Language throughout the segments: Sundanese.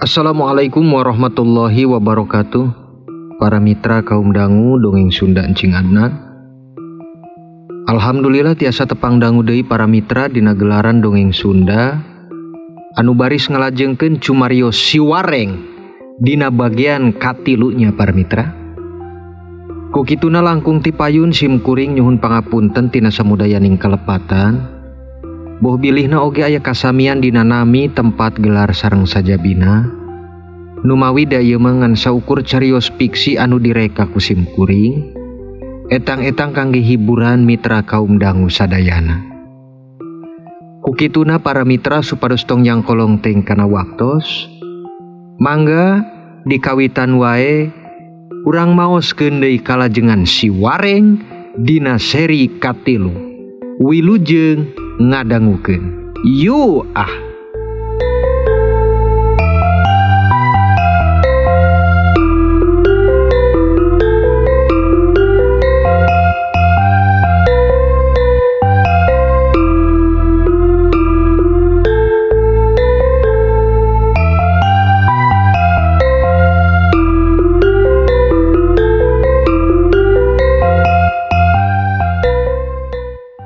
Assalamualaikum warahmatullahi wabarakatuh. Para mitra kaum dangu dongeng Sunda Encing Adnan. Alhamdulillah tiasa tepang dangu deui para mitra dina gelaran dongeng Sunda anu baris ngalajengkeun cumarios Si Wareng dina bagian katilunya para mitra. Ku kituna langkung tipayun sim kuring nyuhun pangapunten tina samudayaning kalepatan. Boh bilihna oge aya kasamian dina nami tempat gelar sareng sajabina. Numawi da ieu mah ngan saukur carios fiksi anu direka ku sim kuring. Etang-etang kangge hiburan mitra kaum dangu sadayana. Ku kituna para mitra supados tong nyangkolong teuing kana waktos. Mangga dikawitan wae urang maoskeun deui kalajengan Si Wareng dina seri katilu. Wilujeng ngadangukeun. Yu ah.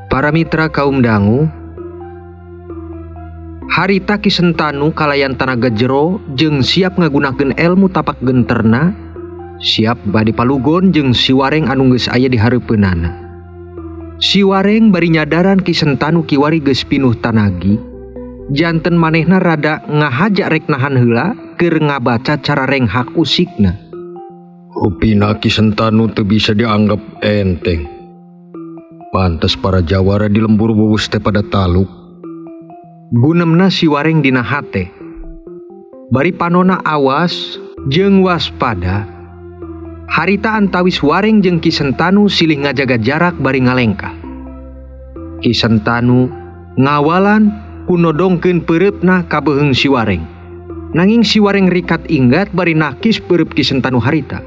Para mitra kaum dangu, harita Ki Sentanu kalayan tanaga jero jeung siap ngagunakeun elmu tapak genterna, siap bade palugon jeung Si Wareng anu geus aya di hareupeunana. Si Wareng bari nyadaran Ki Sentanu kiwari geus pinuh tanagi, janten manehna rada ngahaja rek nahan heula keur ngabaca cara renghak usikna. Rupina Ki Sentanu teu bisa dianggap enteng. Pantes para jawara di lembur wuwus teh pada taluk. Gunemna Si Wareng dina hate. Bari panona awas jeung waspada. Harita antawis Wareng jeung Ki Sentanu silih ngajaga jarak bari ngalengkah. Ki Sentanu ngawalan kunodongkeun peureupna ka beuheung Si Wareng. Nanging Si Wareng rikat inggat bari nakis peureub Ki Sentanu harita.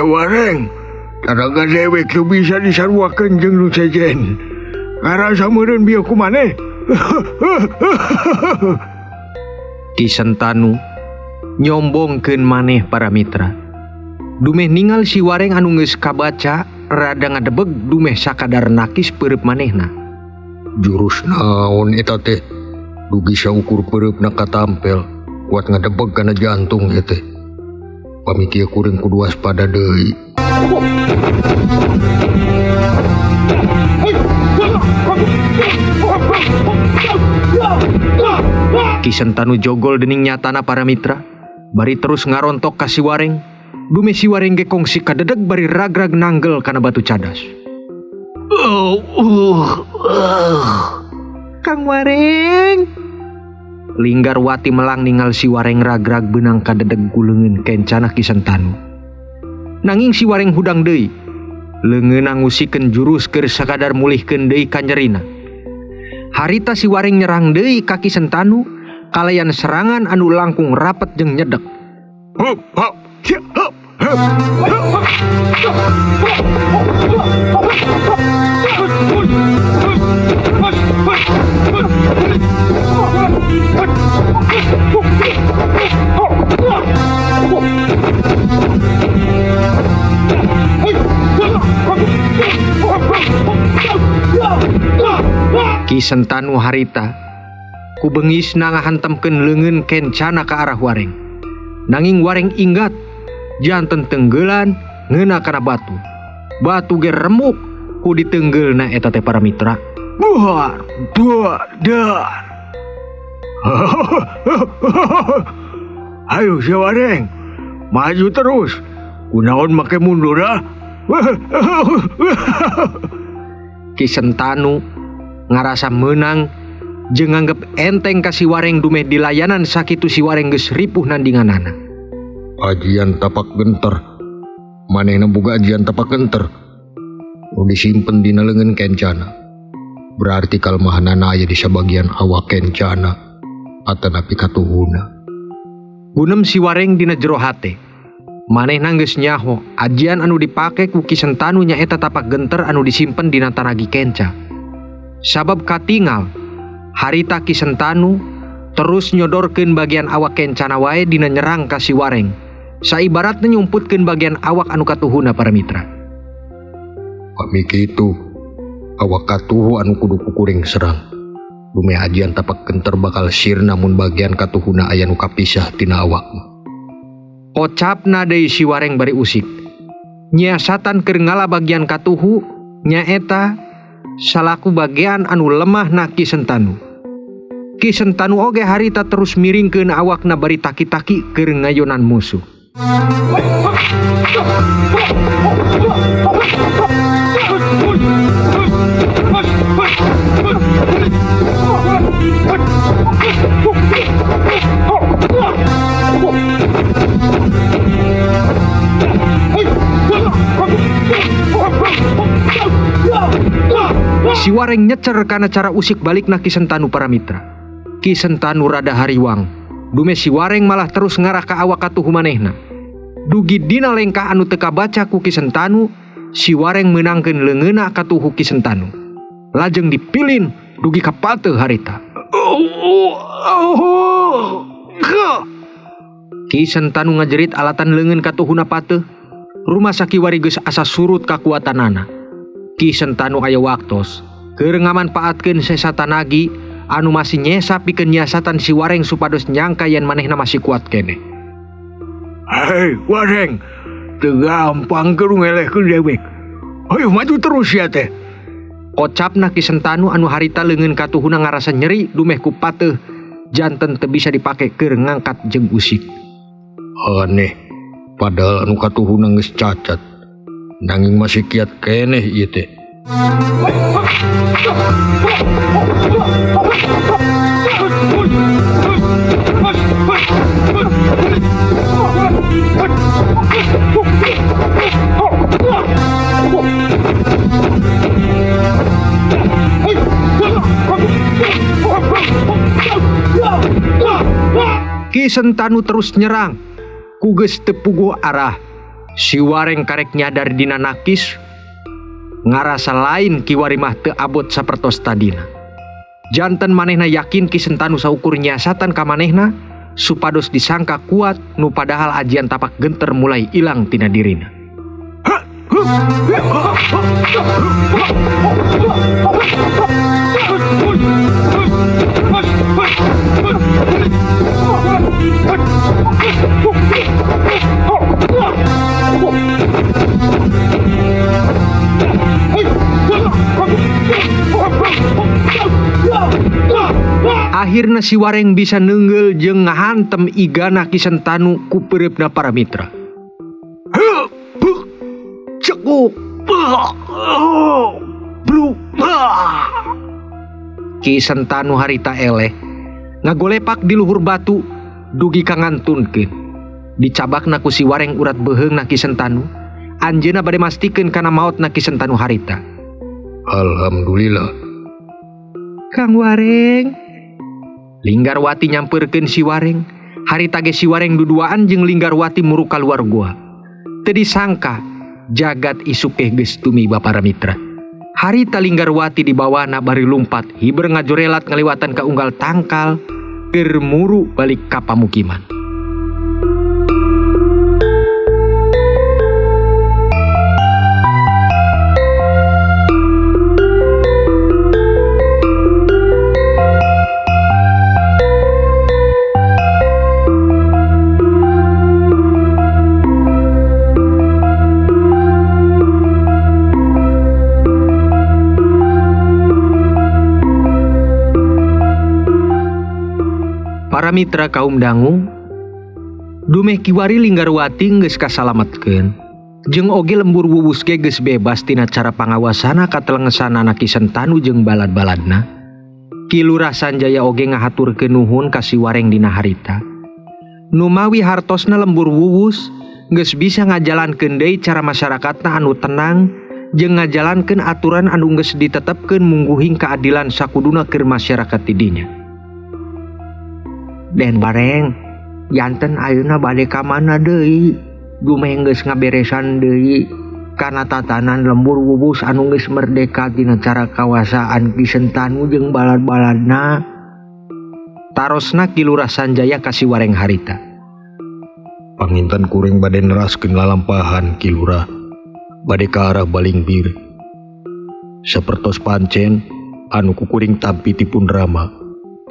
Wareng, tanaga dewek teu bisa disaruakeun jeung nu sejen. Ngarasa meureun bieu ku maneh. Ki Sentanu nyombongkeun maneh para mitra. Dumeh ningal Si Wareng anu geus kabaca rada ngadebeg dumeh sakadar nakis peureub manehna. Jurus naon eta teh? Dugi saukur peureupna katampel, kuat ngadebeg kana jantung ieu teh. Pami kieu kuring kudu waspada deui. Ki Sentanu jogol dening nyatana para mitra, bari terus ngarontok ka Si Wareng. Dume Si Wareng ge kongsi kadedeg bari ragrag nanggel kana batu cadas. Kang Wareng. Linggarwati melang ningal Si Wareng ragrag beunang kadedeg ku leungeun kencana Ki Sentanu. Nanging Si Wareng hudang deui. Leungeunna ngusikeun jurus keur sakadar mulihkeun deui kanyerina. Harita Si Wareng nyerang deui ka Ki Sentanu kalayan serangan anu langkung rapet jeung nyedek. Hup hop hup hup. Ki Sentanu harita ku bengisna ngahantemkeun leungeun kencana ka arah Wareng. Nanging Wareng inggat janten tenggelan ngeuna kana batu. Batu ge remuk ku ditenggeulna eta teh para mitra. Buar buar dar. Ayo Si Wareng, maju terus. Kunaon make mundur ah? Ki Sentanu ngarasa meunang jeung nganggep enteng ka Si Wareng dumeh dilayanan sakitu Si Wareng geus ripuh nandinganana. Ajian tapak genter Manehna boga ajian tapak genter nu disimpen dina leungeun kencana. Berarti kalemahanana aya di sabagian awak kencana atanapi katuhuna. Gunem si Wareng dina jero hate. Manehna geus nyaho ajian anu dipake ku Ki Sentanu nyaeta tapak genter anu disimpen dina tanagi kenca. Sabab katingal harita Ki Sentanu terus nyodorkeun bagian awak kencana wae dina nyerang ka si Wareng. Saibaratna nyumputkeun bagian awak anu katuhuna para mitra. Pami kitu awak katuhu anu kudu kukuring serang. Dumeh ajian tapak genter bakal sirna mun bagian katuhuna aya nu kapisah tina awakna. Ocapna deui si Wareng bari usik. Nyiasatan keur ngala bagian katuhu nyaeta salaku bagian anu lemah na Ki Sentanu. Ki Sentanu oge harita terus miringkeun awakna bari taki-taki keur ngayonan musuh. Si Wareng nyecer kana cara usik balik na Ki Sentanu para mitra. Ki Sentanu rada hariwang. Dume si Wareng malah terus ngarah ka awak katuhu manehna. Dugi dina lengkah anu teu kabaca ku Ki Sentanu, si Wareng meunangkeun leungeunna katuhu Ki Sentanu. Lajeng dipilin dugi ka pateuh harita. Ki Sentanu ngajerit alatan leungeun katuhuna pateuh. Rumasa kiwari geus asa surut kakuatanana. Ki Sentanu aya waktos keur ngamanfaatkeun sesa tanagi anu masih nyesa pikeun nyiasatan si Wareng supados nyangka yen manehna masih kuat keneh. Hei Wareng, teu gampang keur ngelehkeun dewek. Hayu maju terus ya teh. Ocapna Ki Sentanu anu harita leungeun katuhuna ngarasa nyeri dumeh ku pateuh janten teu bisa dipake keur ngangkat jeung usik. Aneh, padahal anu katuhuna geus cacat. Nanging masih kiat keneh ieu teh. Ki Sentanu terus nyerang, ku geus teu puguh arah. Si Wareng karek nyadar dina nakis, ngarasa lain kiwari mah teu abot sapertos tadina. Janten manehna yakin Ki Sentanu saukur nyiasatan ka manehna supados disangka kuat nu padahal ajian tapak genter mulai ilang tina dirina. Akhirna si Wareng bisa nenggel jeung ngahantem igana Ki Sentanu ku peureupna para mitra. Ki Sentanu harita eleh ngagolepak di luhur batu dugi ka ngantunkeun. Dicabakna ku si Wareng urat beuheungna Ki Sentanu. Anjeunna bade mastikeun kana maotna Ki Sentanu harita. Alhamdulillah. Kang Wareng. Linggarwati nyampeurkeun si Wareng. Harita ge si Wareng duduaan jeung Linggarwati muruk kaluar gua. Teu disangka jagat isuk teh geus tumiba para mitra. Harita Linggarwati dibawana bari lumpat hiber ngajorelat ngaliwatan ka unggal tangkal keur muru balik ka pamukiman. Para mitra kaum dangu, dumeh kiwari Linggarwati geus kasalametkeun. Jeung oge lembur wuwus ge geus bebas tina cara pangawasana katelengesanana Ki Sentanu jeung balad-baladna. Ki Lurah Sanjaya oge ngahaturkeun nuhun ka si Wareng dina harita. Numawi hartosna lembur wuwus geus bisa ngajalankeun deui cara masyarakatna anu tenang jeung ngajalankeun aturan anu geus ditetepkeun mungguhing keadilan sakuduna keur masyarakat di dinya. Den Wareng, janten ayeuna bade ka mana deui? Dumeh geus ngaberesan deui kana tatanan lembur Wuwus anu geus merdeka tina cara kawasaan Ki Sentanu jeung balad-baladna. Tarosna Ki Lurah Sanjaya ka Si Wareng harita. Panginten kuring bade neraskeun lalampahan Ki Lurah, bade ka arah Balingbir. Sapertos pancen anu ku kuring tampi ti pun Rama,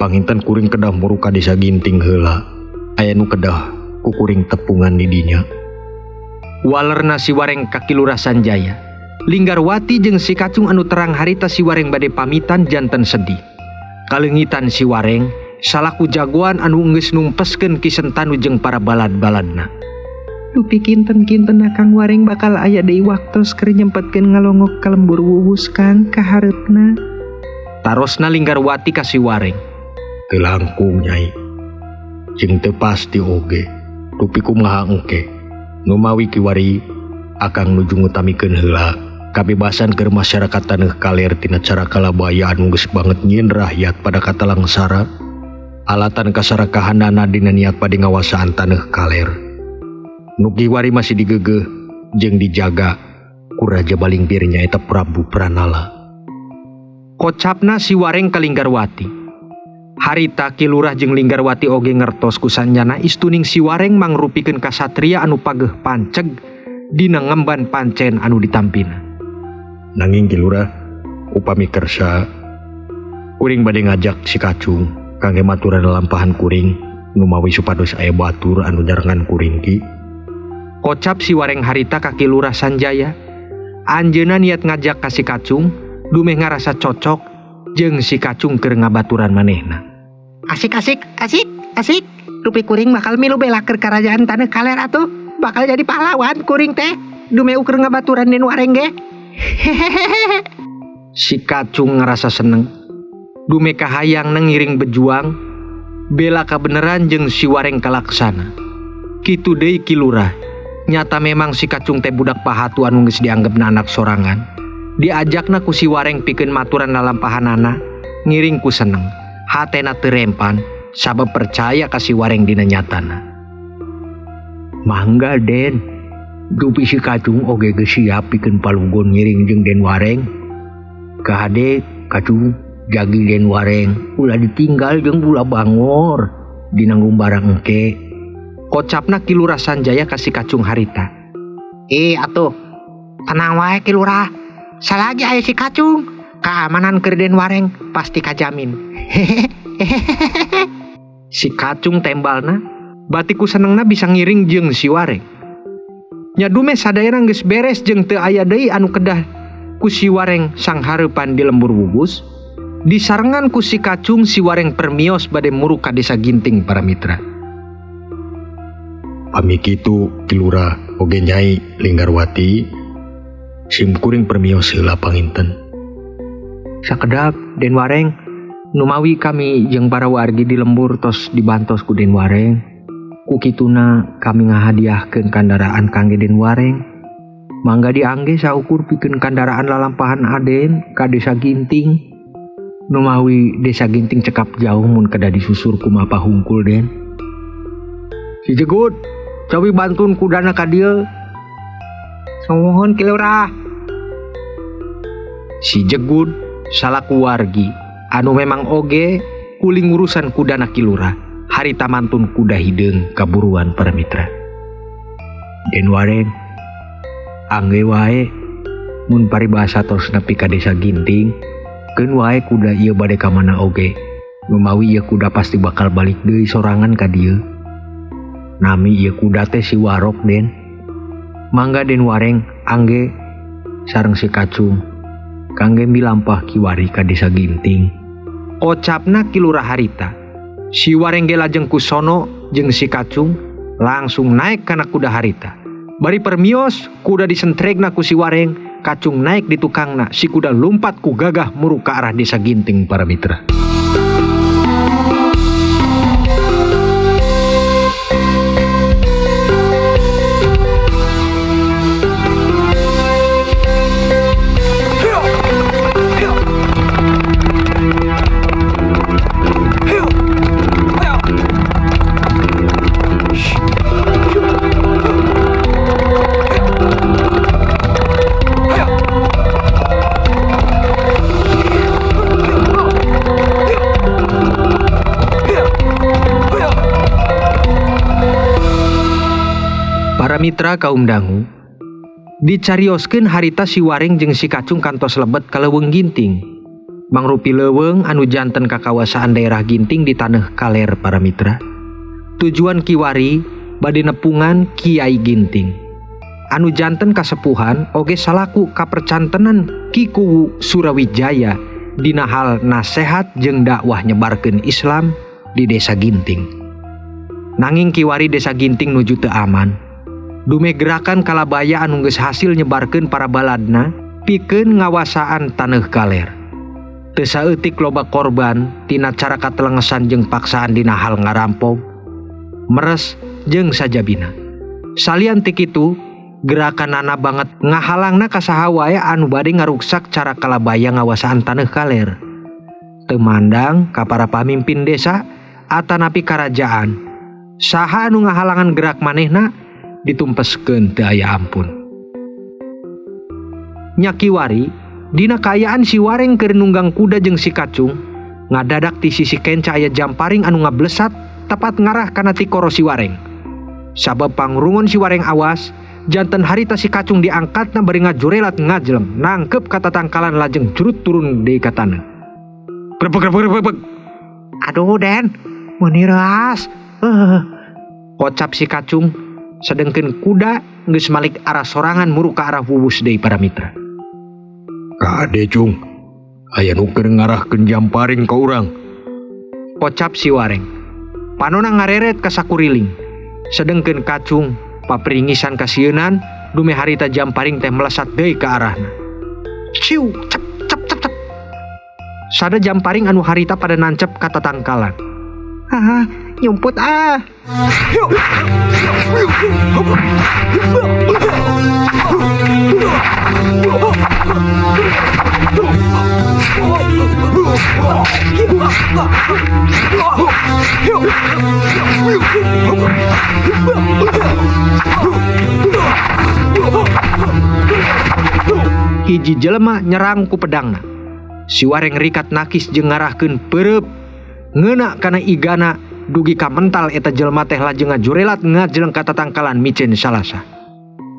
panginten kuring kedah muru ka desa Ginting heula. Aya nu kedah ku kuring tepungan di dinya. Walerna Si Wareng ka Ki Lurah Sanjaya. Linggarwati jeung si Kacung anu terang harita Si Wareng bade pamitan janten sedih. Kaleungitan Si Wareng salaku jagoan anu geus numpeskeun Ki Sentanu jeung para balad-baladna. Dupi kinten-kinten Kang Wareng bakal aya deui waktos keur nyempetkeun ngalongok ka lembur Wuwus Kang kahareupna. Tarosna Linggarwati ka Si Wareng. Teu langkung Nyai. Jeung teu pasti oge. Dupi kumaha engke. Numawi kiwari akang nuju ngutamikeun heula kabebasan keur masyarakat taneuh kaler tina cara kalabaya anu geus banget nyieun rakyat pada katalangsara alatan kasarakahanana dina niat pade ngawasaan taneuh kaler. Nu kiwari masih digeugeuh jeung dijaga ku Raja Balingbir nyaeta Prabu Pranala. Kocapna Si Wareng ka Linggarwati. Harita Ki Lurah jeung Linggarwati oge ngertos ku sanjana istuning Si Wareng mangrupikeun kasatria anu pageuh panceg dina ngemban pancen anu ditampina. Nanging Ki Lurah, upami kersa kuring bade ngajak si Kacung kangge maturan lalampahan kuring numawi supados aya batur anu nyarengan kuring ki. Kocap Si Wareng harita ka Ki Lurah Sanjaya. Anjeunna niat ngajak ka si Kacung dumeh ngarasa cocok jeung si Kacung keur ngabaturan manehna. Asik asik asik asik. Dupi kuring bakal milu bela keur karajaan taneuh kaler atuh. Bakal jadi pahlawan kuring teh. Dumeh ukur ngabaturan Den Wareng ge. Hehehe. Si Kacung ngerasa seneng. Dumeh kahayang ngiring bejuang bela kabeneran jeung Si Wareng kalaksana. Kitu deui Ki Lurah. Nyata memang si Kacung teh budak pahatu anu geus dianggepna anak sorangan. Diajakna ku Si Wareng pikeun maturan lalampahanana, ngiring ku seneng. Hatena teu rempan sabab percaya ka Si Wareng dina nyatana. Mangga Den, dupi si Kacung oge geus siap pikeun palugon ngiring jeung Den Wareng. Kahade Kacung jagi Den Wareng, ulah ditinggal jeung ulah bangor dinanggung barang engke. Kocapna Ki Lurah Sanjaya ka si Kacung harita. Atuh, tenang wae Ki Lurah. Salagi aya si Kacung, keamanan keur Den Wareng pasti kajamin. Hehehe. Si Kacung tembalna, batiku senengna bisa ngiring jeung Si Wareng. Nya dumeh sadayana geus beres jeung teu aya deui anu kedah ku Si Wareng sanghareupan di lembur Wuwus. Disarengan ku si Kacung, Si Wareng permios bade muruk ka desa Ginting para mitra. Pami kitu Ki Lurah oge Nyai Linggarwati, sim kuring permios heula panginten. Sakedap Den Wareng, numawi kami jeung para wargi di lembur tos dibantos ku Den Wareng. Ku kituna kami ngahadiahkeun kandaraan kangge Den Wareng. Mangga diangge saukur pikeun kandaraan lalampahan Aden ka desa Ginting. Numawi desa Ginting cekap jauh mun kedah disusur kumaha hungkul Den. Si Jegut, cobi bantun kudana ka dieu. Sumuhun Ki Lurah. Si Jegut salaku wargi anu memang oge kuling urusan kudana Ki Lurah harita mantun kuda hideung kaburuan para mitra. Den Wareng, angge wae mun paribasa tos nepi ka desa Ginting, keun wae kuda ieu bade ka mana oge. Numawi ieu kuda pasti bakal balik deui sorangan ka dieu. Nami ieu kuda teh si Warok Den. Mangga Den Wareng angge sareng si Kacung kangge milampah kiwari ka desa Ginting. Kocapna Ki Lurah harita. Si Wareng ge lajeng ku sono jeung si Kacung langsung naik kana kuda harita. Bari permios kuda disentregna ku si Wareng, Kacung naik di tukangna, si kuda lumpat ku gagah muruk ka arah desa Ginting para mitra. Para mitra kaum dangu, dicarioskeun harita si Wareng jeung si Kacung kantos lebet ka Leuweung Ginting. Mangrupi leuweung anu janten kakawasaan daerah Ginting di Taneuh Kaler para mitra. Tujuan kiwari bade nepungan Kiai Ginting. Anu janten kasepuhan oge salaku kapercantenan Ki Kuwu Surawijaya dina hal nasehat jeung dakwah nyebarkeun Islam di desa Ginting. Nanging kiwari desa Ginting nuju teu aman. Dume gerakan kalabaya anu geus hasil nyebarkeun para baladna pikeun ngawasaan Taneuh Kaler. Teu saeutik loba korban tina cara katelengesan jeung paksaan dina hal ngarampok, meres jeung sajabina. Salian ti kitu, gerakanana banget ngahalangna ka saha wae anu bade ngaruksak cara kalabaya ngawasaan Taneuh Kaler. Teu mandang ka para pamimpin desa atanapi karajaan. Saha anu ngahalangan gerak manehna ditumpeskeun teu aya ampun. Nya kiwari dina kaayaan si Wareng keur nunggang kuda jeung si Kacung, ngadadak ti sisi kenca aya jamparing anu ngablesat tepat ngarah kana tikoro si Wareng. Sabab pangrungon si Wareng awas, janten harita si Kacung diangkatna bari ngajurelat ngajleng, nangkep ka tatangkalan lajeng jurut turun deui ka taneuh. Grebeg grebeg grebeg. Aduh Den, meuni reuas. Kocap si Kacung, sedengkeun kuda geus malik arah sorangan muruk ka arah wuwus deui para mitra. Kade Cung, aya nu keur ngarahkeun jamparing ka urang. Kocap si Wareng. Panona ngareret ka sakuriling. Sedengkeun Kacung papringisan kasieunan dume harita jamparing teh melesat deui ka arahna. Ciu, cep cep cep cep. Sada jamparing anu harita pada nancep ka tatangkalan. Ah, nyumput ah. Hiji jelema nyerang ku pedangna. Si Wareng rikat nakis jeung ngarahkeun peureub ngeuna kana igana dugi ka mental eta jelema teh lajeng ngajurelat ngajleng ka tatangkalan miceun salasa.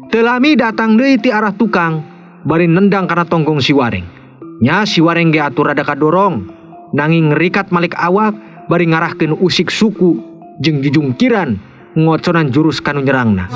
Teu lami datang deui ti arah tukang bari nendang kana tonggong si Wareng. Nya si Wareng ge atuh rada kadorong nanging ngerikat malik awak bari ngarahkeun usik suku jeung jujungkiran ngoconan jurus kanu nyerangna.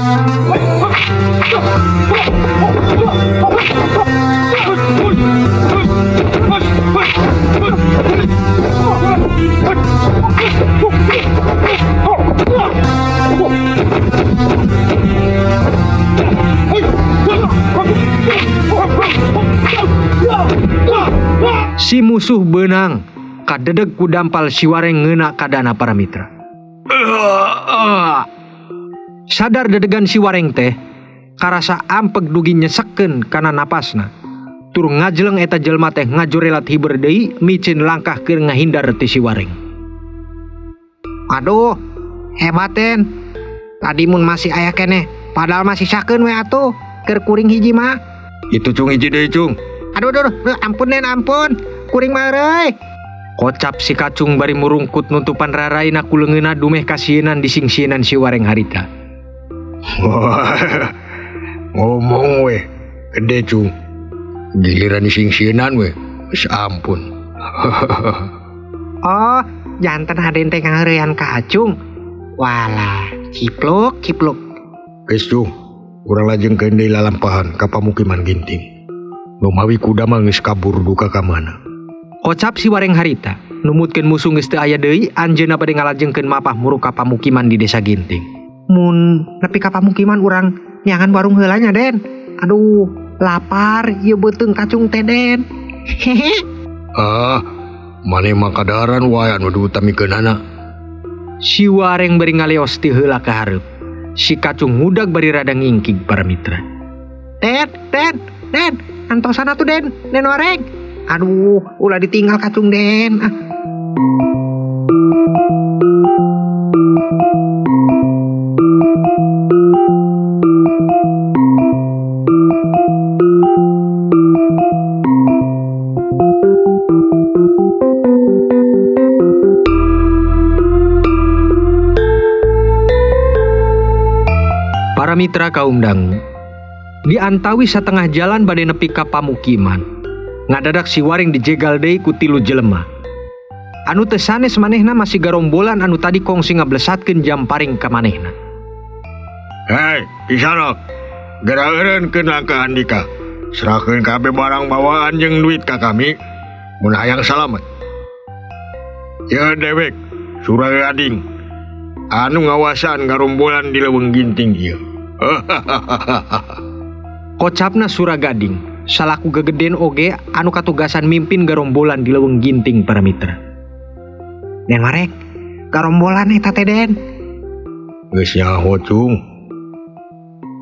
Si musuh benang kadedeg ku dampal si Wareng ngeuna kadana para mitra. Sadar dedegan si Wareng teh karasa ampeg dugi nyesekkeun kana napasna. Tur ngajleng eta jelma teh ngajurelat hiber deui miceun langkah keur ngahindar ti si Wareng. Aduh, hebat Den. Tadi mun masih aya keneh, padahal masih sakeun we atuh keur kuring hiji mah. Itu Cung hiji deui Cung. Aduh, aduh, aduh, ampun Den, ampun. Kuring mah euy. Kocap si Kacung bari murungkut nutupan raraina ku leungeunna dumeh kasieunan disingsieunan si Wareng harita. Ngomong we, gede Cung. Giliran disingsieunan we, geus ampun. Oh, janten Aden teh ngaheureuyan Kacung. Walah, cipluk, cipluk. Geus Cung, urang lajengkeun deui lalampahan ka pamukiman Ginting. Numawi kuda mah geus kabur duka ka mana. Kocap si Wareng harita, numutkeun musuh geus teu aya deui, anjeunna bade ngalajengkeun mapah muruk ka pamukiman di desa Ginting. Mun nepi ka pamukiman urang nyangan warung heula nya Den. Aduh, lapar ieu beuteung Kacung teh Den. Hehe. Ah, maneh mah kadaharan wae anu diutamikeunana. Si Wareng bari ngaleos ti heula ka hareup. Si Kacung ngudag bari rada ngingkig para mitra. Den, Den, Den, antosan atuh Den, Den Wareng. Aduh, ulah ditinggal Kacung Den. Ah. Para mitra kaum dangu, di antawi satengah jalan bade nepi ka pamukiman, ngadadak si Wareng dijegal deui ku tilu jelema. Anu teu sanes manehna masih garombolan anu tadi kongsi ngablesatkeun jamparing ka manehna. Hei, Kisanak, geura eureunkeun langkah andika. Serahkeun kabeh barang bawaan jeung duit ka kami, mun hayang salamet. Ye dewek, Suragading, anu ngawasan garombolan di leuweung ginting ieu. Kocapna Suragading salaku gegeden oge anu katugasan mimpin garombolan di leuweung ginting para mitra. Den Wareng, garombolan eta teh Den. Geus nyaho cung.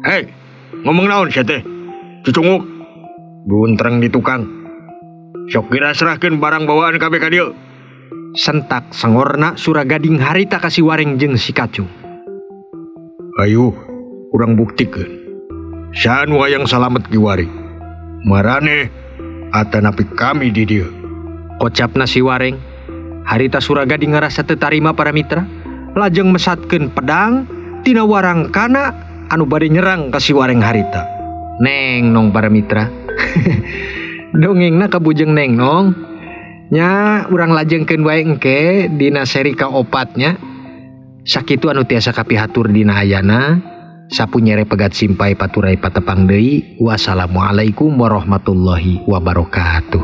Hei, ngomong naon sia teh? Cucunguk, buntreng di tukang. Sok kira serahkeun barang bawaan kabeh ka dieu. Sentak sengorna Suragading harita ka si Wareng jeung si Kacung. Ayo, urang buktikeun. Saha nu hayang salamet kiwari? Marane atanapi kami di dieu. Kocapna si Wareng. Harita Suragading ngarasa teu tarima para mitra, lajeng mesatkeun pedang tina warangkana anu bade nyerang ka si Wareng harita. Neng nong para mitra. Dongengna kabujeng neng nong. Nya urang lajengkeun wae engke dina seri kaopatnya. Sakitu anu tiasa kapihatur dina ayana. Sapu nyere pegat simpai paturai patepang deui. Wassalamualaikum warahmatullahi wabarakatuh.